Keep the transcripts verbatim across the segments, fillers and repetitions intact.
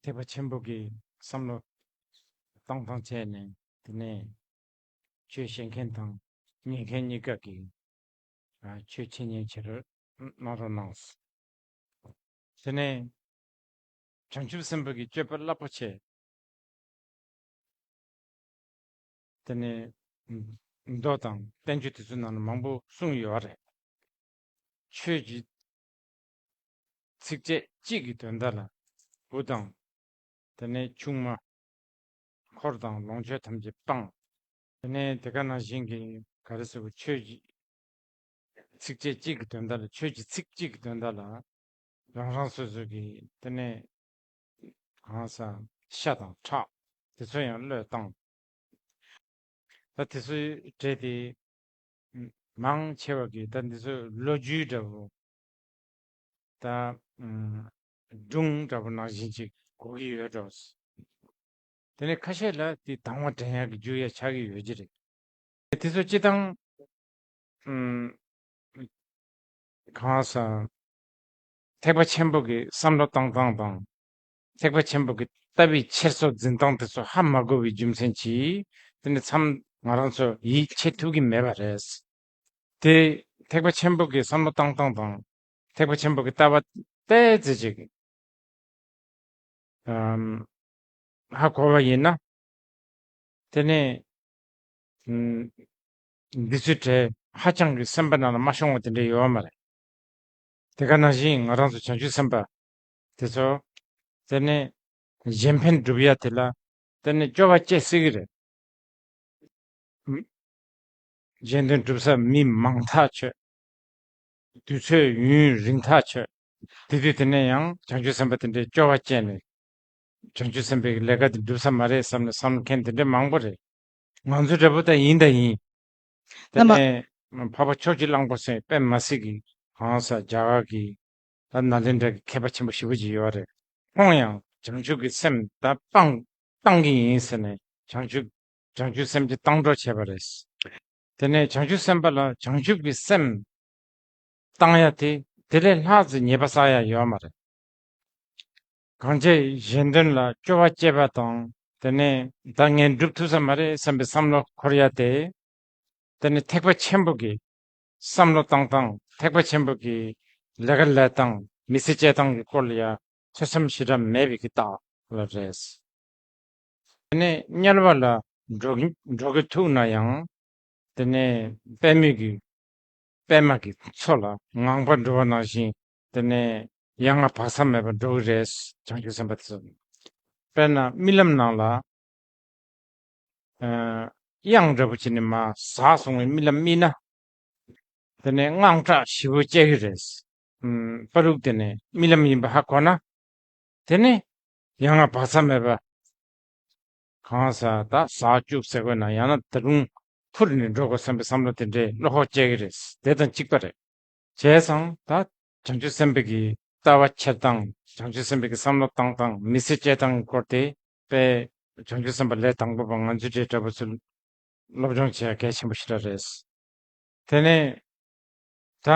ཐེག་པ་ཆེན་པོ་གི་བསམ་བློ་བཏང་སྟངས་བྱས་ནས། དེ་ནས་ཆོས་བཤད་མཁན་དང་ཉན་མཁན་གཉིས་ཀ་གིས་ཨ་ཆོས་འཆད་ཉན་བྱེད་རོགས་གནང་རོགས་གནང་། དེ་ནས་བྱང་ཆུབ་སེམས་དཔའ་གི་སྤྱོད་པ་རླབས་པོ་ཆེ། དེ་ནས་མདོ་དང་བསྟན་བཅོས་དེ་ཚོའི་ནང་ན་མང་པོ་གསུངས་ཡོད་རེད། ཆོས་ཀྱི་ཚིགས་བཅད་གཅིག་གི་དོན་དག་ལ་བུ་དང་། དེ་ནས་ཆུང་མ། འཁོར་དང་ལོངས་སྤྱོད་ཐམས་ཅད་སྤངས། དེ་ནས་དེ་ག་ནང་བཞིན་གྱི་ག་རེ་ཟེར་བ། ཆོས་ཀྱི་ཚིགས་བཅད་གཅིག་གི་དོན་དག་ལ། ཆོས་ཀྱི་ཚིག་གཅིག་གི་དོན་དག་ལ་རང་རང་སོ་སོ་གི་དེ་ནས་གང་ཟག་ཤ་དང་ཁྲག་དེ་ཚོ་ཡང་བློས་བཏང་། ད་དེ་ཚོའི་གྲས་དེ་མང་ཆེ་བ་གིས་ད་འདི་ཚོ་ལོ་རྒྱུས་འདྲ་བོ། ད་སྒྲུང་འདྲ་བོ་ནང་བཞིན་ཅིག་གོ་གི་ཡོད་འགྲོ། དེ་ནས་ཁ་ཤས་ལ་དེ་དང་བ་འདྲེན་ཡག་གི་རྒྱུ་ཡང་ཆགས་ཀྱི་ཡོད་ཀྱི་རེད། དེ་ཚོ་སྤྱི་བཏང་ཨམ། གང་ཟག་ཐེག་པ་ཆེན་པོ་གི་བསམ་བློ་བཏང་སྟངས་དང་། ཐེག་པ་ཆེན་པོ་གི་ལྟ་བའི་འཁྱེར་སོ་འཛིན་སྟངས་དེ་ཚོ་ཧ་མ་གོ་བའི་རྒྱུ་མཚན་གྱིས། དེ་ནི་མཚམས་ང་རང་ཚོ་ཡིད་ཆེས་ཐུབ་ཀྱི་མེད་པ་རེད། དེ་ཐེག་པ་ཆེན་པོ་གི་བསམ་བློ་བཏང་སྟངས་དང་། ཐེག་པ་ཆེན་པོ་གི་ལྟ་བ་ཏོག་ཙམ་ཅིག་ཨམ། ཧ་གོ་བ་ཡིན་ན། དེ་ནས་ཨམ། འདི་ཚོའི་གྲས་ཧ་ཅང་གི་སེམས་པ་ནང་ལ་མ་ཤོང་བ་དེ་འདྲ་ཡོད་མ་རེད། དེ་ག་ནང་བཞིན་ང་རང་ཚོ་བྱང་ཆུབ་སེམས་དཔའ་དེ་ཚོ། དེ་ནས་གཞན་ཕན་སྒྲུབ་ཡ་དེ་ལ་དེ་ནས་སྐྱོ་བ་སྐྱེ་སྲིད་ཀྱི་རེད། གཞན་དོན་སྒྲུབ་ས་མི་མང་ཐག་ཆོད། དུས་ཚོད་ཡུན་རིང་ཐག་ཆོད། དེ་དུས་དེ་ནས་ཡང་བྱང་ཆུབ་སེམས་དཔའ་དེ་འདྲའི་སྐྱོ་བ་སྐྱེས་ནས། བྱང་ཆུབ་སེམས་དཔའི་ལས་ཀ་དེ་འགྲུབ་ས་མ་རེད་བསམ་ནས་བསམ་མཁན་དེ་འདྲ་མང་པོ་རེད། ང་ཚོ་འདྲ་པོ་ད་ཡིན་ད་ཡིན། དེ་ནས་འཕགས་པ་ཕྱོགས་ཀྱི་གླང་པོ་ཟེར་དཔེ་མ་སྲིད་ཀྱི་གང་ཟག་རྒྱ་གར་གྱི་ད་ནཱ་ལེནྡྲ་གི་མཁས་པ་ཆེན་པོ་ཞེ་པོ་ཅིག་ཡོད་རེད། ཁོང་ཡང་བྱང་ཆུབ་ཀྱི་སེམས་ད་སྤང་བཏང་གི་ཡིན་ཟེར་ནས། བྱང་ཆུབ་བྱང་ཆུབ་སེམས་ཀྱི་བཏང་གྲོགས་བྱས་པ་རེད། དེ་ནས་བྱང་ཆུབ་སེམས་དཔའ་ལ་བྱང་ཆུབ་ཀྱི་སེམས་བཏང་ཡ་དེ་དེ་ལས་ལྷག་ཙམ་ཉེས་པ་བསགས་ཡ་ཡོད་མ་རེད། གང་བྱས་གཞན་དོན་ལ་སྐྱོ་བ་སྐྱེས་པ་དང་། དེ་ནས་ད་ངས་འགྲུབ་ཐུབ་ས་མ་རེད་བསམ་པའི་བསམ་བློ་འཁོར་ཡ་དེ། དེ་ནི་ཐེག་པ་ཆེན་པོ་གི་བསམ་བློ་བཏང་སྟངས། ཐེག་པ་ཆེན་པོ་གི་ལས་ཀ་ལས་སྟངས། མི་ཚེ་སྐྱེལ་སྟངས་ཀྱི་སྐོར་ལ་ཡ་ཐོས་བསམ་ཞེ་དྲག་མེད་པའི་གི་རྟགས་ལ་རེད། དེ་ནས་དམྱལ་བ་ལ་འགྲོ་འགྲོ་གི་ཐུག་ན་ཡང་། དེ་ནས་པད་མོ་གི་པད་མ་གི་མཚོ་ལ་ངང་པར་འགྲོ་བ་ནང་བཞིན། དེ་ནས་ཡ་ང་བག་ཚ་མེད་པར་འགྲོ་གི་རེད། བྱང་ཆུབ་སེམས་དཔའ་དེ་ཚོ། དཔེར་ན་རྨི་ལམ་ནང་ལ་ཨ་གཡང་འདྲ་པོ་བྱས་ནས་མར་ཟགས་སོང་བའི་རྨི་ལམ་རྨིས་ན། དེ་ནས་དངངས་སྐྲག་ཞེ་པོ་སྐྱེ་གི་རེད། ཨམ། པ་ལུག་དེ་ནས་རྨི་ལམ་ཡིན་པ་ཧ་གོ་ན། དེ་ནས་ཡ་ང་བག་ཚ་མེད་པ། གང་ཟག་ད་ཟག་བཅུག་ཟེར་དགོས་ན། ཡང་ན་ད་རུང་འཕུར་ནས་འགྲོ་དགོས་བསམ་པའི་བསམ་བློ་དེ་འདྲའི་བློ་ཁོག་སྐྱེ་གི་རེད། དེ་དང་གཅིག་པ་རེད། བྱས་ཙང་ད་བྱང་ཆུབ་སེམས་དཔའ་གི་ལྟ་བ་འཁྱེར་སྟངས། བྱང་ཆུབ་སེམས་དཔའ་གི་བསམ་བློ་བཏང་སྟངས། མི་ཚེ་སྐྱེལ་སྟངས་ཀྱི་སྐོར་དེ། དཔེ་བྱང་ཆུབ་སེམས་དཔའ་ལས་དང་པོ་པ་ང་ཚོའི་གྲས་འདྲ་པོ་ཚོས་སློབ་སྦྱོང་བྱེད་ཡ་གལ་ཆེན་པོ་ཞེ་དྲག་རེད། དེ་ནས་ད་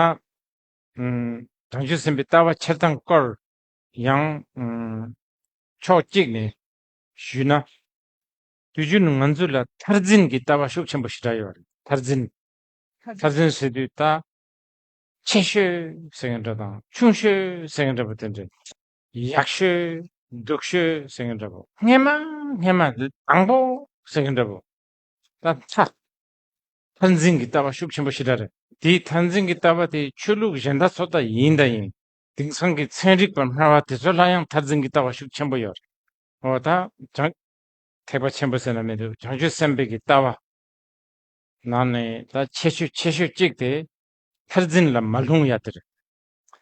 ཨམ། བྱང་ཆུབ་སེམས་དཔའི་ལྟ་བ་འཁྱེར་སྟངས་སྐོར་ཡང་ཨམ། ཕྱོགས་གཅིག་ནས་ཞུས་ན། དུས་རྒྱུན་ང་ཚོ་ལ་མཐར་འཛིན་གྱི་ལྟ་བ་ཤུགས་ཆེན་པོ་ཞེ་དྲག་ཡོད་རེད། མཐར་འཛིན། མཐར་འཛིན་ཟེར་དུས་ད་ཆེ་ཤོས་ཟེར་མཁན་འདྲ་དང་ཆུང་ཤོས་ཟེར་མཁན་འདྲ་པོ་དེ་འདྲ། ཡག་ཤོས་སྡུག་ཤོས་ཟེར་མཁན་འདྲ་པོ། སྔན་མ་སྔན་མ་དང་པོ་ཟེར་མཁན་འདྲ་པོ། ད་མཐར། མཐར་འཛིན་གྱི་ལྟ་བ་ཤུགས་ཆེན་པོ་ཞེ་དྲག་རེད། དེའི་མཐར་འཛིན་གྱི་ལྟ་བ་དེ་ཆོས་ལུགས་གཞན་དག་ཚོ་ད་ཡིན་ད་ཡིན། དེང་སང་གི་ཚན་རིག་པ་སྨྲ་བ་དེ་ཚོ་ལ་ཡང་མཐར་འཛིན་གྱི་ལྟ་བ་ཤུགས་ཆེན་པོ་ཡོད་རེད། འོ་ད་བྱང་། ཐེག་པ་ཆེན་པོ་ཟེར་ན་མི་འདུག་བྱང་ཆུབ་སེམས་དཔའི་གི་ལྟ་བ་ནང་ནས་ད་ཆེ་ཤོས་ཆེ་ཤོས་གཅིག་དེ་མཐར་འཛིན་ལ་མ་ལྷུང་ཡ་དེ་རེད།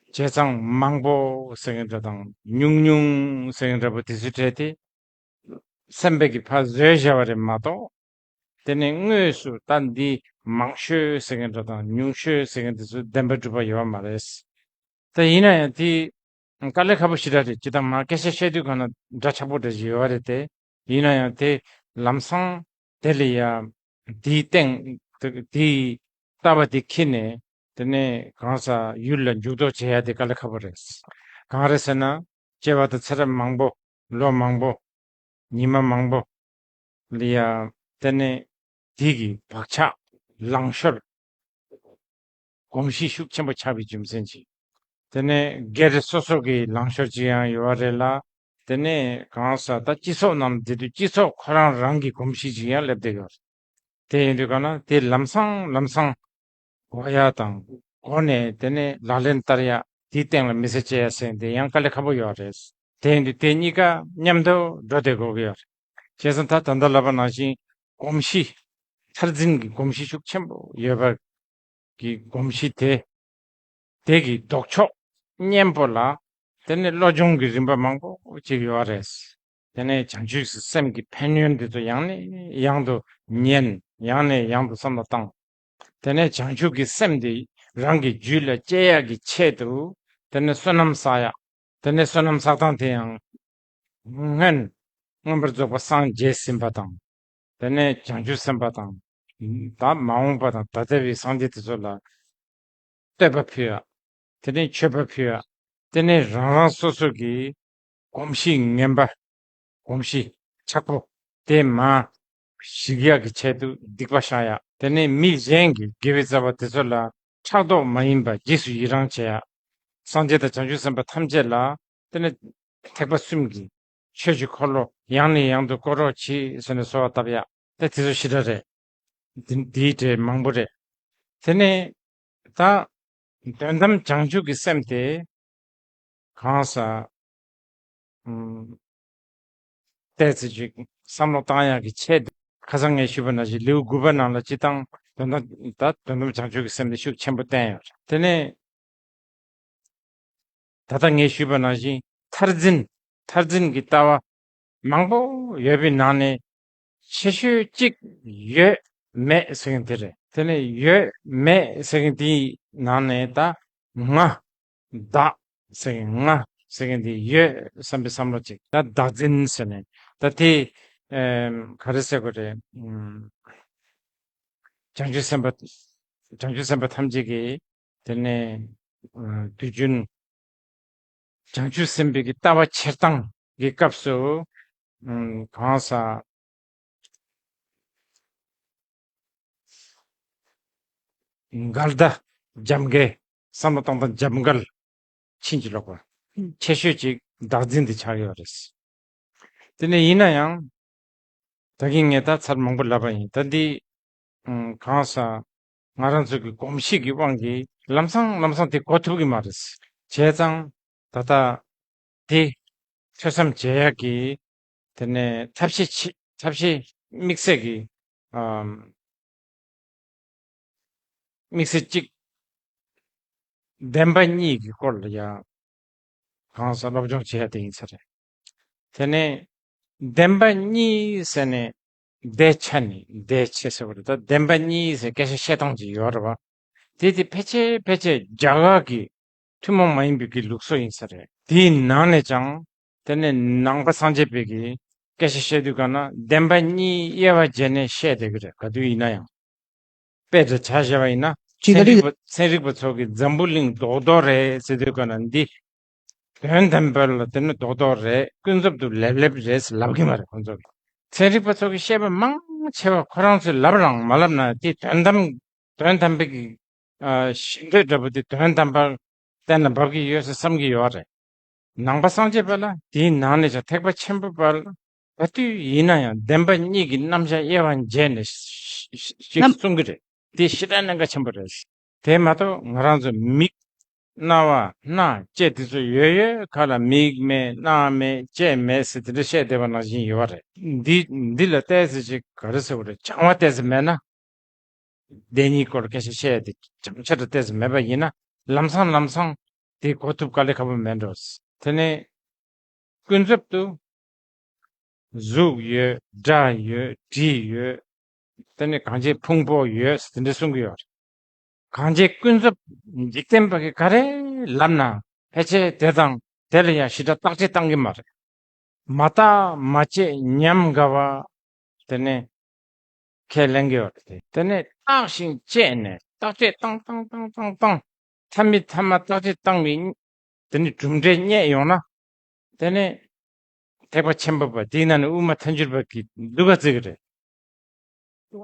བྱས་ཙང་མང་པོ་ཟེར་མཁན་འདྲ་དང་ཉུང་ཉུང་ཟེར་མཁན་འདྲ་པོ་དེ་ཚོའི་གྲས་དེ་སེམས་དཔའ་གིས་ཕར་བཟོས་བཞག་པ་རེད་མ་གཏོགས། དེ་ནས་དངོས་སུ་ད་འདི་མང་ཤོས་ཟེར་མཁན་འདྲ་དང་ཉུང་ཤོས་ཟེར་མཁན་དེ་ཚོ་བདེན་པར་གྲུབ་པ་ཡོད་མ་རེད། ད་ཡིན་ན་ཡང་དེ་དཀའ་ལས་ཁག་པོ་ཞེ་དྲག་རེད། ཅི་ལྟར་མ་སྐད་ཆ་བཤད་དུས་གང་ན་འདྲ་ཆགས་པོ་འདྲ་ཞིག་ཡོད་རེད་དེ། ཡིན་ན་ཡང་དེ་ལམ་སང་དེ་ལ་ཡ་དེའི་སྟེང་དེའི་ལྟ་བ་དེ་འཁྱེར་ནས། དེ་ནས་གང་ཟག་ཡུལ་ལ་འཇུག་ལྡོག་བྱེད་ཡ་དེ་དཀའ་ལས་ཁག་པོ་རེད། གང་རེད་ཟེར་ན། སྐྱེ་བ་དང་ཚེ་རབས་མང་པོ་ ལོ་མང་པོ། ཉི་མ་མང་པོ་ལ་ཡ། དེ་ནས་དེ་གི་བག་ཆགས་ལང་ཤོར། གོམས་གཤིས་ཤུགས་ཆེན་པོ་ཆགས་པའི་རྒྱུ་མཚན་གྱིས། དེ་ནས་སྒེར་སོ་སོ་གི་ལང་ཤོར་ཅིག་ཡང་ཡོད་པ་རེད་ལ། དེ་ནས་གང་ཟག་ད་སྤྱི་ཚོགས་ནང་བསྡད་དུས་སྤྱི་ཚོགས་ཁོ་རང་རང་གི་གོམས་གཤིས་ཅིག་ཡང་སླེབས་བསྡད་ཡོད་རེད། དེ་ཡིན་དུས་གང་ན་དེ་ལམ་སང་ལམ་སང་གོ་ཡ་དང་གོ་ནས་དེ་ནས་ལག་ལེན་བསྟར་ཡ། དེའི་སྟེང་ལ་མི་ཚེ་སྐྱེལ་ཡ་ཟེར་དེ་ཡང་དཀའ་ལས་ཁག་པོ་ཡོད་རེད། དེ་ཡིན་དུས་དེ་གཉིས་ཀ་མཉམ་དུ་འགྲོ་བསྡད་དགོས་ཀྱི་ཡོད་རེད། བྱས་ཙང་ད་ད་ལྟ་ལབ་པ་ནང་བཞིན་གོམས་གཤིས། མཐར་འཛིན་གྱི་གོམས་གཤིས་ཤུགས་ཆེན་པོ་ཡོད་པ་གི་གོམས་གཤིས་དེ། དེ་གི་ལྡོག་ཕྱོགས་གཉེན་པོ་ལ། དེ་ནས་བློ་སྦྱོང་གི་རིམ་པ་མང་པོ་ཅིག་ཡོད་རེད། དེ་ནས་བྱང་ཆུབ་སེམས་ཀྱི་ཕན་ཡོན་དེ་ཚོ་ཡང་ནས་ཡང་དུ་ཉན། ཡང་ནས་ཡང་དུ་བསམ་བློ་བཏང་། དེ་ནས་བྱང་ཆུབ་ཀྱི་སེམས་དེ་རང་གི་རྒྱུད་ལ་སྐྱེ་ཡག་གི་ཆེད་དུ། དེ་ནས་བསོད་ནམས་བསགས་ཡག་དེ་ནས་བསོད་ནམས་བསགས་སྟངས་དེ་ཡང་སྔོན། མངོན་པར་རྫོགས་པར་སངས་རྒྱས་ཟིན་པ་དང་། དེ་ནས་བྱང་ཆུབ་སེམས་དཔའ་དང་། ད་མ་འོངས་པ་དང་ད་ལྟ་བའི་སངས་རྒྱས་དེ་ཚོ་ལ་བསྟོད་པ་ཕུལ་ཡ། དེ་ནས་མཆོད་པ་ཕུལ་ཡ། དེ་ནས་རང་རང་སོ་སོ་གི་གོམས་གཤིས་ངན་པ། གོམས་གཤིས་ཆག་པོ་དེ་མར་ཞིག་ཡག་གི་ཆེད་དུ་སྡིག་པ་བཤགས་ཡ། དེ་ནས་མི་གཞན་གྱི་དགེ་བའི་རྩ་བ་དེ་ཚོ་ལ་ཕྲག་དོག་མ་ཡིན་པ་རྗེས་སུ་ཡི་རང་བྱེད་ཡ། སངས་རྒྱས་དང་བྱང་ཆུབ་སེམས་དཔའ་ཐམས་ཅད་ལ། དེ་ནས་ཐེག་པ་གསུམ་གྱི་ཆོས་ཀྱི་འཁོར་ལོ་ཡང་ནས་ཡང་དུ་བསྐོར་རོགས་གྱིས་ཟེར་ནས་གསོལ་བ་བཏབ་ཡ། ད་དེ་ཚོ་ཞེ་དྲག་རེད། དེ་དེའི་གྲས་མང་པོ་རེད། དེ་ནས་ད་དོན་དམ་བྱང་ཆུབ་ཀྱི་སེམས་དེ་གང་ཟག་ཨུམ། ཏོག་ཙམ་ཅིག་བསམ་བློ་བཏང་ཡག་གི་ཆེད་དུ། ཁ་སང་ངས་ཞུས་པ་ནང་བཞིན་ལེའུ་དགུ་པ་ནང་ལ་སྤྱིར་བཏང་དོན་དམ། ད་དོན་དམ་བྱང་ཆུབ་ཀྱི་སེམས་དེ་ཤུགས་ཆེན་པོ་བསྟན་ཡོད་རེད། དེ་ནས་ད་ལྟ་ངས་ཞུས་པ་ནང་བཞིན་མཐར་འཛིན། མཐར་འཛིན་གྱི་ལྟ་བ་མང་པོ་ཡོད་པའི་ནང་ནས་ཆེ་ཤོས་གཅིག་ཡོད་མེད་ཟེར་མཁན་དེ་རེད། དེ་ནས་ཡོད་མེད་ཟེར་མཁན་དེའི་ནང་ནས་ད་ང་བདག་ཟེར་མཁན། ང་ཟེར་མཁན་དེ་ཡོད་བསམ་པའི་བསམ་བློ་གཅིག་ད་བདག་འཛིན་ཟེར་ནས་ད་དེ། ཨེམ། ག་རེ་ཟེར་དགོས་རེད། ཨུམ། བྱང་ཆུབ་སེམས་དཔའ། བྱང་ཆུབ་སེམས་དཔའ་ཐམས་ཅད་ཀྱིས་དེ་ནས་ཨ་དུས་རྒྱུན་བྱང་ཆུབ་སེམས་དཔའི་གི་ལྟ་བ་འཁྱེར་སྟངས་ཀྱི་སྐབས་སུ། ཨུམ། གང་ཟག་འགལ་ཟླ་རྒྱབ་འགལ། བསམ་བློ་གཏོང་སྟངས་རྒྱབ་འགལ་ཕྱིན་ཅི་ལོག་པ། ཆེ་ཤོས་ཅིག་བདག་འཛིན་དེ་ཆགས་ཡོད་རེད། དེ་ནས་ཡིན་ན་ཡང་། ད་གིན་ངས་ད་ཚར་མང་པོ་ལབ་པ་ཡིན། ད་འདི། ཨང་། གང་ཟག་ང་རང་ཚོ་གི་གོམས་གཤིས་ཀྱི་དབང་གིས་ལམ་སང་ལམ་སང་དེ་གོ་ཐུབ་ཀྱི་མ་རེད། བྱས་ཙང་ད་ལྟ་དེ་ཐོས་བསམ་བྱེད་ཡག་གི། དེ་ནས་ཐབས་ཤེས་ཆེ། ཐབས་ཤེས་དམིགས་བསལ་གྱི། ཨམ། དམིགས་བསལ་གཅིག་བདེན་པ་གཉིས་ཀྱི་སྐོར་ལ་ཡང་གང་ཟག་སློབ་སྦྱོང་བྱེད་ཡ་དེ་ཡིན་ས་རེད། དེ་ནས་བདེན་པ་གཉིས་ཟེར་ནས་བདེ་ཆ་ནས་བདེ་ཆེ་ཟེར་བ་རེད། ད་བདེན་པ་གཉིས་ཟེར་སྐད་ཆ་བཤད་སྟངས་ཅིག་ཡོད་རེད་བ། དེ་དེ་ཕལ་ཆེར་ཕལ་ཆེར་རྒྱ་གར་གྱི་ཐུན་མོང་མ་ཡིན་པའི་གི་ལུགས་སྲོལ་ཡིན་ས་རེད། དེའི་ནང་ནས་ཀྱང་དེ་ནས་ནང་པ་སངས་རྒྱས་པའི་གི་སྐད་ཆ་བཤད་དུས་ག་ན་བདེན་པ་གཉིས་དབྱེ་བ་འབྱེད་ནས་བཤད་བསྡད་ཀྱི་རེད། ག་དུས་ཡིན་ན་ཡང་། དཔེ་འདྲ་ཆ་བཞག་པ་ཡིན་ན། ཅི་ད་ཚན་རིག་པ། ཚན་རིག་པ་ཚོ་གིས་འཛམ་བུ་གླིང་རྡོག་རྡོག་རེད་ཟེར་དུས་ག་ན་འདི། དོན་དམ་པ་ལ་དེ་ནི་རྡོག་རྡོག་རེད། ཀུན་རྫོབ་ཏུ་ལེབ་ལེབ་རེད་ཟེར་ལབ་ཀྱི་མ་རེད་ཁོང་ཚོ་གིས། ཚན་རིག་པ་ཚོ་གིས་བཤད་པ་མང་ཆེ་བ་ཁོ་རང་ཚོས་ལབ་རང་མ་ལབ་ན་དེ་དོན་དམ། དོན་དམ་པའི་གི། ཨ། ཞེ་འདོད་འདྲ་པོ་དེ་དོན་དམ་པར་གཏན་ལ་འབབ་ཀྱི་ཡོད་ཟེར་བསམ་གྱི་ཡོད་རེད། ནང་པ་སངས་རྒྱས་པ་ལ་དེའི་ནང་ནས་ཀྱང་ཐེག་པ་ཆེན་པོ་པ་ལ་ག་དུས་ཡིན་ན་ཡང་བདེན་པ་གཉིས་ཀྱི་རྣམ་གཞག་དབྱེ་བ་འབྱེད་ནས་ཞིག་གསུང་གི་རེད། དེ་ཞེ་དྲག་གནད་འགག་ཆེན་པོ་རེད། དེ་མ་གཏོགས་ང་རང་ཚོ་མིག། རྣ་བ། སྣ། ལྕེ་དེ་ཚོ་ཡོད་ཡོད་ཁ་ལ་མིག་མེད། རྣ་མེད། ལྕེ་མེད་ཟེར་དེ་འདྲ་བཤད་བསྡད་པ་ནང་བཞིན་ཡོད་པ་རེད། འདི་འདི་ལ་ཏོག་ཙམ་ཅིག་ག་རེ་ཟེར་བ་རེད། སྦྱང་བ་ཏོག་ཙམ་མེད་ན། བདེན་གཉིས་སྐོར་སྐད་ཆ་བཤད་ཡ་དེ་བྱང་ཆ་འདྲ་ཏོག་ཙམ་མེད་པ་ཡིན་ན་ལམ་སང་ལམ་སང་དེ་གོ་ཐུབ་དཀའ་ལས་ཁག་པོ་མེད་འགྲོ། དེ་ནས་ཀུན་རྫོབ་ཏུ་གཟུགས་ཡོད། སྒྲ་ཡོད། དྲི་ཡོད། དེ་ནས་གང་བྱེད་ཕུང་པོ་ཡོད་དེ་འདྲ་གསུང་གི་ཡོད་རེད། གང་བྱེད་ཀུན་རྫོབ་འཇིག་རྟེན་པ་གིས་ག་རེ་ལབ་ན་ཕལ་ཆེར་དེ་དང་དེ་ལ་ཡང་ཞེ་དྲག་བརྟག་དཔྱད་བཏང་གི་མ་རེད། མ་བརྟགས་མ་དཔྱད་ཉམས་དགའ་བ། དེ་ནས་ཁས་ལེན་གྱི་ཡོད་རེད། དེ་ནས་བརྟགས་ཤིང་དཔྱད་ནས་བརྟག་དཔྱད་བཏང་བཏང་བཏང་བཏང་བཏང་། མཐའ་མའི་མཐའ་མ་བརྟག་དཔྱད་བཏང་བའི་དེ་ནས་གྲུབ་འབྲས་རྙེད་ཡོང་ན། དེ་ནས་ ཐེག་པ་ཆེན་པོ་པ་དེའི་ནང་ནས་དབུ་མ་ཐལ་འགྱུར་བ་གི་སྡུག་ག་བརྩི་གི་རེད།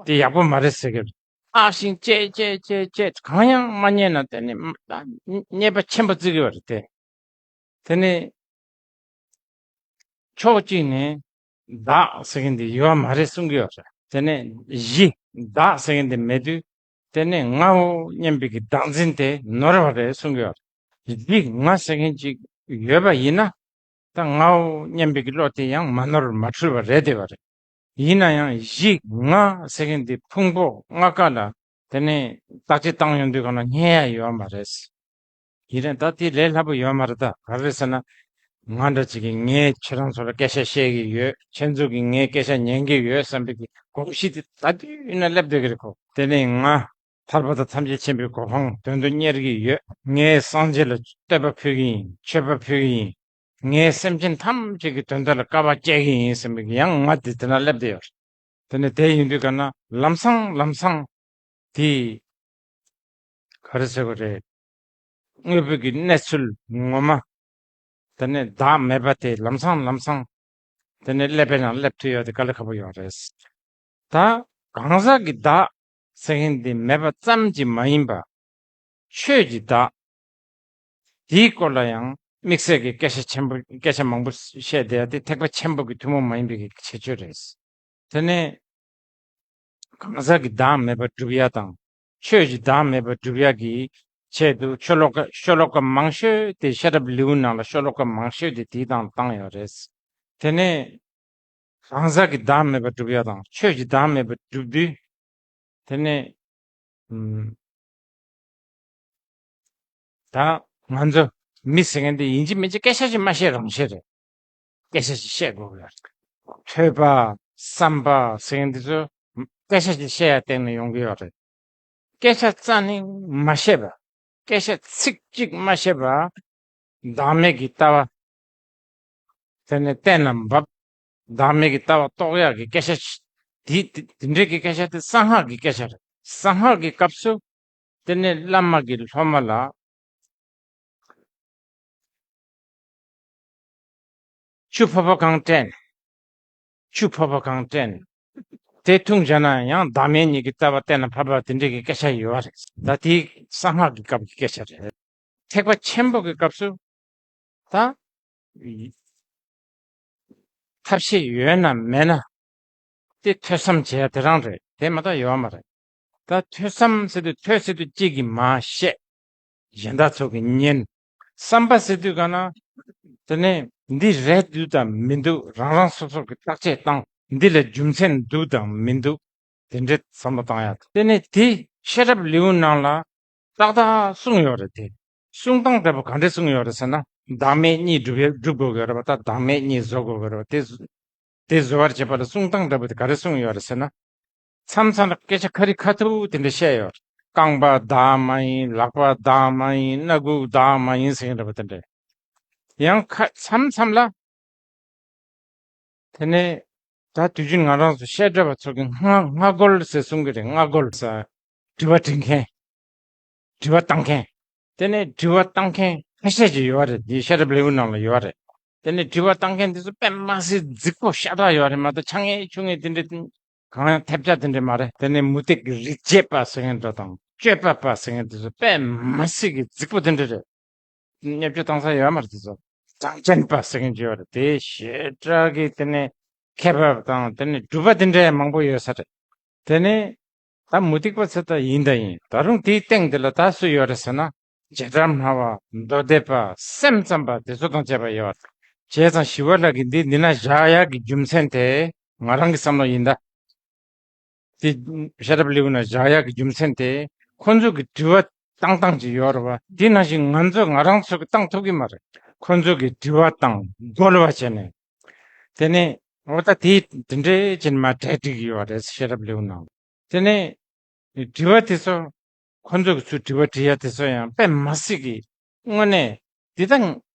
དེ་ཡག་པོ་མ་རེད་ཟེར་གི་རེད། ཨ་ཤིང་བཅད་བཅད་བཅད་བཅད་གང་ཡང་མ་རྙེད་ན་དེ་ནི་རྙེད་པ་ཆེན་པོ་བརྩི་གི་ཡོད་རེད་དེ། དེ་ནི་ཕྱོགས་གཅིག་ནས་བདག་ཟེར་མཁན་དེ་ཡོད་མ་རེད་གསུང་གི་ཡོད་རེད། དེ་ནས་གཞི་བདག་ཟེར་མཁན་དེ་མེད་དུས་དེ་ནས་ངའོ་སྙམ་པའི་གི་བདག་འཛིན་དེ་ནོར་བ་རེད་གསུང་གི་ཡོད་རེད། གཞི་ང་ཟེར་མཁན་ཅིག་ཡོད་པ་ཡིན་ན་ད་ངའོ་སྙམ་པའི་གི་བློ་དེ་ཡང་མ་ནོར་མ་འཁྲུལ་བ་རེད་བསྡད་པ་རེད། ཡིན་ན་ཡང་གཞི་ང་ཟེར་མཁན་དེ་ཕུང་པོ་ལྔ་ཀ་ལ་དེ་ནས་བརྟག་དཔྱད་བཏང་ཡོང་དུས་གང་ལ་རྙེད་ཡ་ཡོད་མ་རེད། ཡིན་ནའང་ད་དེ་ལས་སླ་པོ་ཡོད་མ་རེད། ད་ག་རེ་ཟེར་ན། ང་འདྲ་ཅིག་གིས་ངས་ཁྱེད་རང་ཚོ་ལ་སྐད་ཆ་བཤད་ཀྱི་ཡོད། ཁྱེད་ཚོ་གིས་ངའི་སྐད་ཆ་ཉན་གྱི་ཡོད་བསམ་པའི་གི་གོམས་གཤིས་དེ་ད་དུས་ཡིན་ན་སླེབས་བསྡད་ཀྱི་རེད་ཁོ། དེ་ནས་ང་ཐར་པ་དང་ཐམས་ཅད་མཁྱེན་པའི་གོ་འཕང་དོན་དུ་གཉེར་གྱི་ཡོད། ངས་སངས་རྒྱས་ལ་བསྟོད་པ་ཕུལ་གྱི་ཡིན། མཆོད་པ་ཕུལ་གྱི་ཡིན། ངས་སེམས་ཅན་ཐམས་ཅད་ཀྱི་དོན་དག་ལ་དཀའ་བ་སྤྱད་ཀྱི་ཡིན་བསམ་པའི་གི་ཡང་ང་དེ་དེ་ན་སླེབས་བསྡད་ཡོད་རེད། དེ་ནས་དེ་ཡིན་དུས་ག་ན་ལམ་སང་ལམ་སང་དེ་ག་རེ་ཟེར་དགོས་རེད། དངོས་པོའི་གི་གནས་ཚུལ་ངོ་མ། དེ་ནས་བདག་མེད་པ་དེ་ལམ་སང་ལམ་སང་། དེ་ནས་སླེབས་པའི་ནང་སླེབས་ཐུབ་ཡོད་དེ་དཀའ་ལས་ཁག་པོ་ཡོད་རེད། ད་གང་ཟག་གི་བདག་ཟེར་མཁན་དེ་མེད་པ་ཙམ་གྱིས་མ་ཡིན་པ། ཆོས་ཀྱི་བདག་དེའི་སྐོར་ལ་ཡང་དམིགས་བསལ་གྱི་སྐད་ཆ་ཆེན་པོ་སྐད་ཆ་མང་པོ་བཤད་བསྡད་དེ་ཐེག་པ་ཆེན་པོ་གི་ཐུན་མོང་མ་ཡིན་པའི་གི་ཁྱད་ཆོས་རེད། དེ་ནས་གང་ཟག་གི་བདག་མེད་པ་སྒྲུབ་ཡ་དང་ཆོས་ཀྱི་བདག་མེད་པ་སྒྲུབ་ཡ་གི་ཆེད་དུ་ཤོ་ལོ་ཀ་ཤོ་ལོ་ཀ་མང་ཤོས་དེ་ཤེས་རབ་ལེའུ་ནང་ལ་ཤོ་ལོ་ཀ་མང་ཤོས་དེ་དེའི་སྟེང་བཏང་ཡོད་རེད། དེ་ནས་གང་ཟག་གི་བདག་མེད་པ་སྒྲུབ་ཡ་དང་ཆོས་ཀྱི་བདག་མེད་པ་སྒྲུབ་དུས། དེ་ནས་ཨུམ། ད་ང་ཚོ་མི་ཟེར་མཁན་དེ་ཡིན་གཅིག་མིན་གཅིག་སྐད་ཆ་ཞིག་མ་བཤད་རང་བཤད་རེད། སྐད་ཆ་ཞིག་བཤད་དགོས་ཀྱི་ཡོད་རེད། ཐོས་པ་བསམ་པ་ཟེར་མཁན་དེ་ཚོ་སྐད་ཆ་ཞིག་བཤད་ཡ་སྟེང་ནས་ཡོང་གི་ཡོད་རེད། སྐད་ཆ་རྩ་ནས་མ་བཤད་པ། སྐད་ཆ་ཚིག་གཅིག་མ་བཤད་པ། བདག་མེད་ཀྱི་ལྟ་བ། དེ་ནས་གཏན་ལ་འབབ། བདག་མེད་ཀྱི་ལྟ་བ་རྟོགས་ཡག་གི་སྐད་ཆ་ཞིག་དེ་དེ་དེ་འདྲའི་གི་སྐད་ཆ་དེ་གསང་སྔགས་ཀྱི་སྐད་ཆ་རེད། གསང་སྔགས་ཀྱི་སྐབས་སུ་དེ་ནས་བླ་མ་གི་སློབ་མ་ལ་ཆུ་ཕོར་པ་གང་སྤྲད་ནས། ཆུ་ཕོར་པ་གང་སྤྲད་ནས། དེ་འཐུང་བྱས་ན་ཡང་བདག་མེད་གཉིས་ཀྱི་ལྟ་བ་གཏན་ལ་ཕབ་པ་དེ་འདྲའི་གི་སྐད་ཆ་ཡོད་རེད། ད་དེ་གསང་སྔགས་ཀྱི་སྐབས་ཀྱི་སྐད་ཆ་རེད། ཐེག་པ་ཆེན་པོ་གི་སྐབས་སུ་ད་ཐབས་ཤེས་ཡོད་ན་མེད་ན་དེ་ཐོས་བསམ་བྱེད་ཡ་དེ་རང་རེད། དེ་མ་གཏོགས་ཡོད་མ་རེད། ད་ཐོས་བསམ་ཟེར་དུས་ཐོས་ཟེར་དུས་གཅིག་གིས་མ་བཤད། གཞན་དག་ཚོ་གིས་ཉན། བསམ་པ་ཟེར་དུས་ག་ན། དེ་ནས་འདི་རེད་འདུག་དང་མི་འདུག་རང་རང་སོ་སོ་གི་བརྟག་དཔྱད་བཏང་། འདི་ལ་རྒྱུ་མཚན་འདུག་དང་མི་འདུག་དེ་འདྲའི་བསམ་བློ་བཏང་ཡ། དེ་ནས་དེ་ཤེས་རབ་ལེའུ་ནང་ལ་ཏག་ཏག་གསུངས་ཡོད་རེད་དེ། གསུང་སྟངས་འདྲ་པོ་ག་འདྲས་གསུངས་ཡོད་རེད་ཟེར་ན། བདག་མེད་གཉིས་སྒྲུབ་ཡ་སྒྲུབ་དགོས་ཀྱི་ཡོད་རེད་པ། ད་བདག་མེད་གཉིས་བཟོ་དགོས་ཀྱི་ཡོད་རེད་པ། དེ་དེ་བཟོ་བར་བྱེད་པ་ལ་གསུང་སྟངས་འདྲ་པོ་དེ་ག་རེ་གསུངས་ཡོད་རེད་ཟེར་ན། མཚམས་མཚམས་ལ་སྐད་ཆ་ཁ་རི་ཁ་ཐུག་དེ་འདྲ་བཤད་ཡོད། རྐང་པ་བདག་མ་ཡིན། ལག་པ་བདག་མ་ཡིན། སྣ་ཁུག་བདག་མ་ཡིན་ཟེར་མཁན་འདྲ་པོ་དེ་འདྲ། ཡང་ཁ་མཚམས་མཚམས་ལ། དེ་ནས་ད་དུས་རྒྱུན་ང་རང་ཚོ་བཤད་གྲྭ་པ་ཚོ་གི་སྔ་སྔ་རྒོལ་ཟེར་གསུང་གི་རེད། སྔ་རྒོལ་ཟེར། དྲི་བ་དྲི་མཁན། དྲི་བ་བཏང་མཁན། དེ་ནས་དྲི་བ་བཏང་མཁན་ཁ་ཤས་ཅིག་ཡོད་རེད། འདི་ཤེས་རབ་ལེའུ་ནང་ལ་ཡོད་རེད། དེ་ནས་དྲི་བ་བཏང་མཁན་དེ་ཚོ་དཔེ་མ་སྲིད་རྫིག་པོ་ཤ་སྟག་ཡོད་རེད་མ་གཏོགས་ཆ་ངེས་ཆུ་ངེས་དེ་འདྲ་གང་ཡང་ཐེབས་ཆག་དེ་འདྲ་མ་རེད། དེ་ནས་མུ་སྟེགས་ཀྱི་རིག་བྱེད་པ་ཟེར་མཁན་འདྲ་དང་སྤྱོད་པ་པ་ཟེར་མཁན་དེ་ཚོ་དཔེ་མ་སྲིད་ཀྱི་རྫིག་པོ་དེ་འདྲ་རེད། བརྙས་བཅོས་བཏང་ས་ཡོད་མ་རེད་དེ་ཚོ། གྲངས་ཅན་པ་ཟེར་མཁན་ཅིག་ཡོད་རེད། དེ་བཤད་གྲྭ་གི་དེ་ནས་མཁས་པ་དང་དེ་ནས་གྲུབ་པ་དེ་འདྲ་མང་པོ་ཡོད་ས་རེད། དེ་ནས་ད་མུ་སྟེགས་པ་ཚོ་ད་ཡིན་ད་ཡིན། ད་རུང་དེའི་སྟེང་དེ་ལ་ད་སུ་ཡོད་རེད་ཟེར་ན། བྱེ་བྲག་སྨྲ་བ། མདོ་སྡེ་པ། སེམས་ཙམ་པ་དེ་ཚོ་དང་བཅས་པ་ཡོད་རེད། བྱས་ཙང་ཞི་བ་ལྷ་གིས་འདི་འདི་ན་བཞག་ཡག་གི་རྒྱུ་མཚན་དེ་ང་རང་གི་བསམ་བློ་ཡིན་ད། དེ་ཤེས་རབ་ལེའུ་ན་བཞག་ཡག་གི་རྒྱུ་མཚན་དེ་ཁོ་ཚོ་གི་དྲི་བ་བཏང་སྟངས་ཅིག་ཡོད་རེད་བ། དེ་ནང་བཞིན་ང་ཚོ་ང་རང་ཚོ་གི་བཏང་ཐུབ་ཀྱི་མ་རེད། ཁོ་ཚོ་གི་དྲི་བ་བཏང་རྒོལ་བ་བྱས་ནས། དེ་ནས་འོ་ད་དེ་དེ་འདྲའི་ཅན་མ་གྲ་སྒྲིག་ཡོད་རེད་ཤེས་རབ་ལེའུ་ནང་། དེ་ནས་དྲི་བ་དེ་ཚོ་ཁོ་ཚོ་གི་ཚུར་དྲི་བ་དྲི་ཡ་དེ་ཚོ་ཡང་དཔེ་མ་སྲིད་ཀྱི་དངོས་གནས་འདི་དང་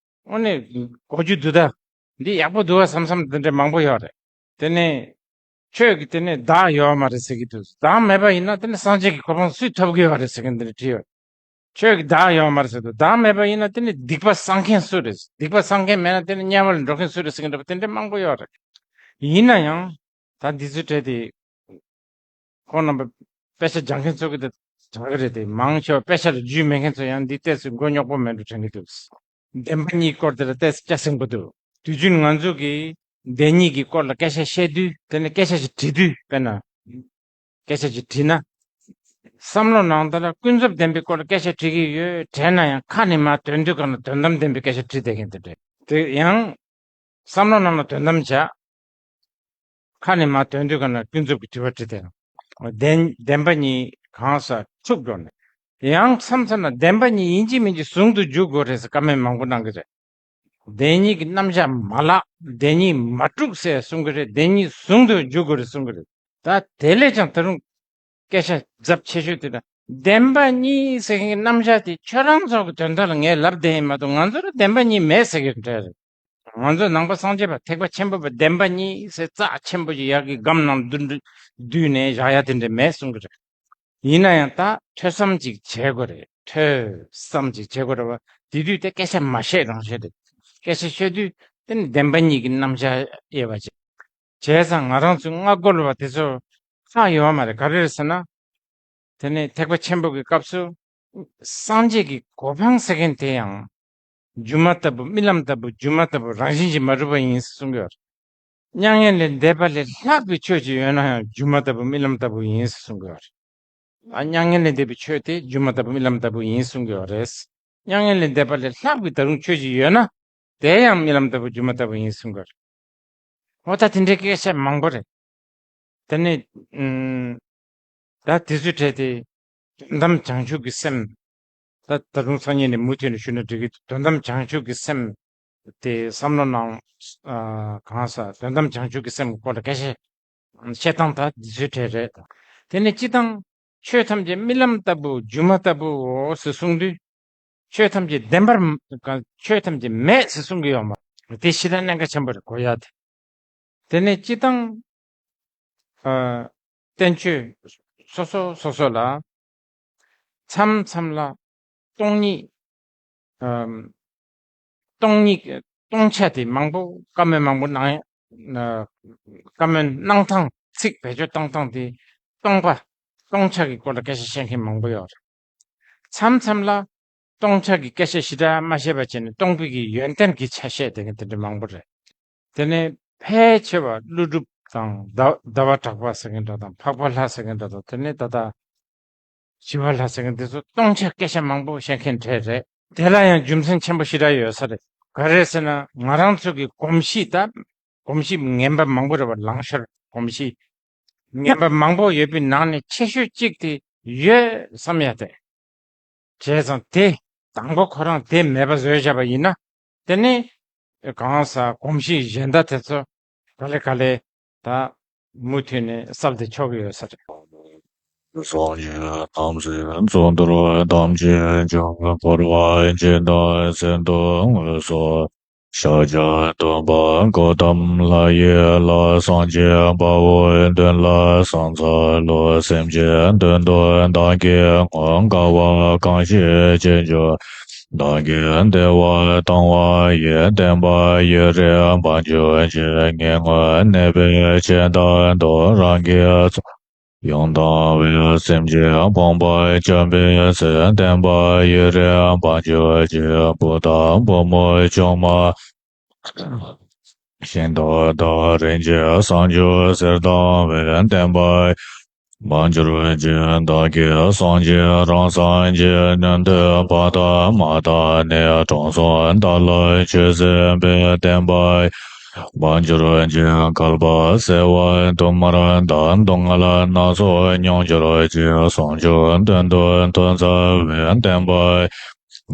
དངོས་གནས་གོ་རྒྱུ་འདུག་ད། འདི་ཡག་པོ་འདུག་བ་བསམ་བསམ་དེ་འདྲ་མང་པོ་ཡོད་རེད། དེ་ནས་ཁྱོད་ཀྱིས་དེ་ནས་བདག་ཡོད་མ་རེད་ཟེར་གྱི་འདུག་བདག་མེད་པ་ཡིན་ན་དེ་ནས་སངས་རྒྱས་ཀྱི་གོ་འཕང་སུས་ཐོབ་ཀྱི་ཡོད་རེད་ཟེར་གྱི་འདི་འདྲ་དྲིས་ཡོད། ཁྱོད་ཀྱི་བདག་ཡོད་མ་རེད་ཟེར་དུས། བདག་མེད་པ་ཡིན་ན་དེ་ནི་སྡིག་པ་བསགས་མཁན་སུ་རེད། སྡིག་པ་བསགས་མཁན་མེད་ན་དེ་ནི་དམྱལ་བ་ལ་འགྲོ་མཁན་སུ་རེད་ཟེར་མཁན་འདྲ་པོ་དེ་འདྲ་མང་པོ་ཡོད་རེད། ཡིན་ན་ཡང་ད་འདི་ཚོའི་གྲས་དེ་ཁོང་རྣམ་པ་དཔེ་ཆ་སྦྱང་མཁན་ཚོ་གི་དེ་སྦྱང་གི་རེད་དེ། མང་ཆེ་བ་དཔེ་ཆ་ལ་རྒྱུས་མེད་མཁན་ཚོ་ཡང་འདི་ཏོག་ཙམ་མགོ་རྙོག་པོ་མེད་འགྲོ་དྲན་གི་འདུག་བདེན་པ་གཉིས་སྐོར་དེ་ལ་ཏོག་ཙམ་སྐྱ་སེང་པོ་འདུག་དུས་རྒྱུན་ང་ཚོ་གིས་བདེན་གཉིས་ཀྱི་སྐོར་ལ་སྐད་ཆ་བཤད་དུས། དེ་ནས་སྐད་ཆ་ཞིག་དྲིས་དུས། དཔེར་ན་སྐད་ཆ་ཞིག་དྲིས་ན། བསམ་བློ་ནང་དུ་ལ་ཀུན་རྫོབ་བདེན་པའི་སྐོར་ལ་སྐད་ཆ་དྲིས་ཀྱི་ཡོད་དྲན་ན་ཡང་། ཁ་ནས་མར་དོན་དུས་གང་ལ་དོན་དམ་བདེན་པའི་སྐད་ཆ་དྲིས་བསྡད་མཁན་དེ་འདྲ་དེ། ཡང་བསམ་བློ་ནང་ལ་དོན་དམ་བྱ། ཁ་ནས་མར་དོན་དུས་གང་ལ་ཀུན་རྫོབ་ཀྱི་དྲི་བ་དྲིས་བསྡད་ན། བདེན་བདེན་པ་གཉིས་གང་ས་འཁྲུག་འགྲོ་ནས། ཡང་མཚམས་མཚམས་ན་བདེན་པ་གཉིས་ཡིན་གཅིག་མིན་གཅིག་ཟུང་དུ་འཇུག་དགོས་རེད་ཟེར་བཀའ་མོལ་མང་པོ་གནང་གི་རེད། བདེན་གཉིས་ཀྱི་རྣམ་གཞག་མ་བརླག་བདེན་གཉིས་མ་དཀྲུགས་ཟེར་གསུང་གི་རེད། བདེན་གཉིས་ཟུང་དུ་འཇུག་དགོས་རེད་གསུང་གི་རེད། ད་དེ་ལས་ཀྱང་ད་རུང་སྐད་ཆ་རྫབ་ཆེ་ཤོས་དེ་ད་བདེན་པ་གཉིས་ཟེར་མཁན་གྱི་རྣམ་གཞག་དེ་ཁྱོད་རང་ཚོ་གི་དོན་དག་ལ་ངས་ལབ་བསྡད་ཡིན་མ་གཏོགས། ང་ཚོ་ལ་བདེན་པ་གཉིས་མེད་ཟེར་གྱི་འདྲ་རེད། ང་ཚོ་ནང་པ་སངས་རྒྱས་པ་ཐེག་པ་ཆེན་པོ་པ་བདེན་པ་གཉིས་ཟེར་རྩ་ཆེན་པོ་ཞིག་ཡག་གི་སྒམ་ནང་བསྡུས་བསྡུས་ནས་བཞག་ཡ་དེ་འདྲ་མེད་གསུང་གི་རེད། ཡིན་ན་ཡང་ད་ཐོས་བསམ་ཅིག་བྱེད་དགོས་རེད། ཐོས་བསམ་ཅིག་བྱེད་དགོས་རེད་བ། དེ་དུས་དེ་སྐད་ཆ་མ་བཤད་རང་བཤད་རེད། སྐད་ཆ་བཤད་དུས་དེ་ནི་བདེན་པ་གཉིས་ཀྱི་རྣམ་གཞག་དབྱེ་བ་བྱེད། བྱས་ཙང་ང་རང་ཚོའི་སྔ་རྒོལ་བ་དེ་ཚོ་ཧ་ཡོད་མ་རེད། ག་རེ་རེད་ཟེར་ན། དེ་ནས་ཐེག་པ་ཆེན་པོ་གི་སྐབས་སུ་སངས་རྒྱས་ཀྱི་གོ་འཕང་ཟེར་མཁན་དེ་ཡང་སྒྱུ་མ་ལྟ་བུ། རྨི་ལམ་ལྟ་བུ། སྒྱུ་མ་ལྟ་བུ། རང་བཞིན་གྱིས་མ་གྲུབ་པ་ཡིན་གསུང་གི་ཡོད་རེད། མྱ་ངན་ལས་འདས་པ་ལས་ལྷག་པའི་ཆོས་ཅིག་ཡོད་ན་ཡང་སྒྱུ་མ་ལྟ་བུ་རྨི་ལམ་ལྟ་བུ་ཡིན་གསུང་གི་ཡོད་རེད། ཨ། མྱ་ངན་ལས་འདས་པའི་ཆོས་དེ་སྒྱུ་མ་ལྟ་བུ་རྨི་ལམ་ལྟ་བུ་ཡིན་གསུང་གི་ཡོད་རེད། མྱ་ངན་ལས་འདས་པ་ལས་ལྷག་པའི་ད་རུང་ཆོས་ཅིག་ཡོད་ན། དེ་ཡང་རྨི་ལམ་ལྟ་བུ་སྒྱུ་མ་ལྟ་བུ་ཡིན་གསུང་གི་ཡོད་རེད། འོ་ད་དེ་འདྲའི་སྐད་ཆ་མང་པོ་རེད། དེ་ནས་ཨུམ། ད་དེ་ཚོའི་གྲས་དེ་དོན་དམ་བྱང་ཆུབ་ཀྱི་སེམས། ད་ད་དུང་སང་ཉིན་ནས་མུ་མཐུད་ནས་ཞུས་ན་འགྲིག་གི། དོན་དམ་བྱང་ཆུབ་ཀྱི་སེམས་དེ་བསམ་བློ་གནང་། ཨ། གང་ཟག་དོན་དམ་བྱང་ཆུབ་ཀྱི་སེམས་ཀྱི་སྐོར་ལ་སྐད་ཆ་བཤད་སྟངས་ད་དེ་ཚོའི་གྲས་རེད། དེ་ནས་སྤྱིར་བཏང་ཆོས་ཐམས་ཅད་རྨི་ལམ་ལྟ་བུ་སྒྱུ་མ་ལྟ་བུའོ་ཟེར་གསུང་དུས། ཆོས་ཐམས་ཅད་བདེན་པར། ཆོས་ཐམས་ཅད་མེད་ཟེར་གསུང་གི་ཡོད་མ་རེད། དེ་ཞེ་དྲག་གནད་འགག་ཆེན་པོ་རེད། གོ་ཡ་དེ། དེ་ནས་སྤྱིར་བཏང་། ཨ། བསྟན་བཅོས་སོ་སོ་སོ་སོ་ལ་མཚམས་མཚམས་ལ་སྟོང་ཉིད། ཨམ། སྟོང་ཉིད། སྟོང་ཆ་དེ་མང་པོ་བཀའ་མོལ་མང་པོ་གནང་། ཨ། བཀའ་མོལ་གནང་སྟངས། ཚིག་བེད་སྤྱོད་གཏོང་སྟངས་དེ་སྟོང་པ། སྟོང་ཆ་གི་སྐོར་ལ་སྐད་ཆ་བཤད་མཁན་མང་པོ་ཡོད་རེད། མཚམས་མཚམས་ལ་སྟོང་ཆ་གི་སྐད་ཆ་ཞེ་དྲག་མ་བཤད་པ་བྱས་ནས་སྟོང་པའི་གི་ཡོན་ཏན་གྱི་ཆ་བཤད་བསྡད་མཁན་དེ་འདྲ་མང་པོ་རེད། དེ་ནས་ཕལ་ཆེ་བ་ཀླུ་སྒྲུབ་དང་ཟླ་ཟླ་བ་གྲགས་པ་ཟེར་མཁན་འདྲ་དང་། འཕགས་པ་ལྷ་ཟེར་མཁན་འདྲ་དང་། དེ་ནས་ད་ལྟ་ཞི་བ་ལྷ་ཟེར་མཁན་དེ་ཚོ་སྟོང་ཆ་སྐད་ཆ་མང་པོ་བཤད་མཁན་གྲས་རེད། དེ་ལ་ཡང་རྒྱུ་མཚན་ཆེན་པོ་ཞེ་དྲག་ཡོད་ས་རེད། ག་རེ་ཟེར་ན་ང་རང་ཚོ་གི་གོམས་གཤིས། ད་གོམས་གཤིས་ངན་པ་མང་པོ་རེད་བ། ལང་ཤོར་གོམས་གཤིས་ངན་པ་མང་པོ་ཡོད་པའི་ནང་ནས་ཆེ་ཤོས་གཅིག་དེ་ཡོད་བསམ་ཡ་དེ། བྱས་ཙང་དེ་དང་པོ་ཁོ་རང་དེ་མེད་པ་བཟོས་བཞག་པ་ཡིན་ན། དེ་ནི་གང་ཟག་གོམས་གཤིས་གཞན་དག་དེ་ཚོ་ག་ལེ་ག་ལེ་ད་མུ་མཐུད་ནས་གསལ་ཏེ་ཆོག་གི་ཡོད་ས་རེད། སངས་རྒྱས་དམ་ཚིག་གཙུག་ཏོར་ཐམས་ཅད་ཀྱང་། འཁོར་བ་འཇིག་རྟེན་གསེར་དུ་དངོས་སུ། ཤཱཀྱ་ཐུབ་པ་གོ་ཏམ་ལྷ་ཡི་ལྷ། སངས་རྒྱས་དཔའ་བོ་མདུན་ལ་ཕྱག་འཚལ་ལོ། སེམས་ཅན་དོན་དུ་བདག་གིས་བསྔོས། དཀའ་བ་གང་ཞིག་ཅི་འབྱོར་བདག་གིས་བདེ་བ་དང་བ་ཡི། བསྟན་པ་ཡུན་རིང་བར་གྱུར་ཅིག་ངན་ངོན་ནད་པའི་ཆེད་བདག་ཏུ། རང་གི་ཡོན་དང་བས་སེམས་ཅན་ཕོངས་པར་བྱ་བའི་ཚེ། བསྟན་པ་ཡུན་རིང་བར་གྱུར་ཅིག་བུ་དང་བུ་མོ་ཆུང་མ་ཤིང་རྟ་དང་རིན་ཆེན་བྱང་ཆུབ་གསེར་དང་བས། བསྟན་པ་བར་གྱུར་ཅིག་བདག་གིས་སངས་རྒྱས་རང་སངས་རྒྱས། ཉན་ཐོས་ཕ་དང་མ་དང་ནི། དྲང་སྲོང་དག་ལ་ཆོས་གསན་པས། བསྟན་པ་བར་གྱུར་ཅིག་བསྐལ་པ་བྱེ་བ་དུ་མར་བདག་སྡུག་བསྔལ་སྣ་ཚོགས་མྱོང་གྱུར་ཅིག་བྱང་ཆུབ་མདུན་དུ་ཐོབ་འཚལ་བས། བསྟན་པ་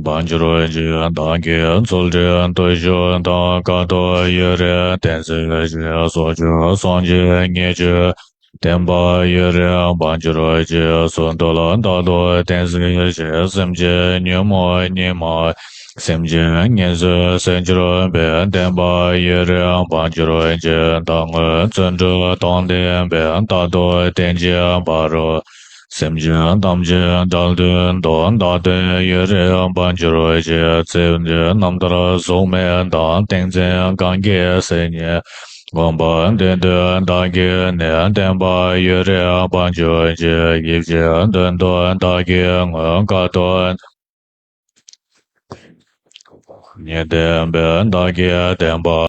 བར་གྱུར་ཅིག་བདག་གིས་ཚུལ་ཁྲིམས་བརྟུལ་ཞུགས་དང་། དཀའ་ཐུབ་ཡུན་རིང་བསྟེན་ཚུལ་ཅིག་སོགས་ཀྱང་སངས་རྒྱས་ཉིད་ཀྱི། བསྟན་པ་ཡུན་རིང་བར་གྱུར་ཅིག་སྲོད་དུ་ལ་བདག་ཏུ་བསྟེན་ཚུལ་ཅིག་སེམས་ཅན་ཉོན་མོངས་གཉིད་མ། སེམས་ཅན་ངན་སོང་སེལ་གྱུར་པའི། བསྟན་པ་ཡུན་རིང་བར་གྱུར་ཅིག་བདག་སྔོན་བརྩོན་འགྲུས་དང་ལྡན་པས། རྟག་ཏུ་བསྟེན་ཅིང་བར་དུ། སེམས་ཅན་ཐམས་ཅད་དགྲ་གདོན་དུ་བདག་བསྟོད་ཡུན་རིང་བར་གྱུར་ཅིག་ཚེ་འདིའི་རྣམ་ཐར་གཟུགས་མེད་དང་། ཏིང་འཛིན་གང་གིས་སྲིད་ཉིད་བསྒོམ་པ་འདི་དུས་བདག་གིས་ནི་བསྟན་པ་ཡུན་རིང་བར་གྱུར་ཅིག་ཡིད་ཆེས་དོན་དུ་བདག་གིས་མངོན་དགའ་སྟོན། ཉིད་བསྟན་པའི་བདག་གིས་བསྟན་པ།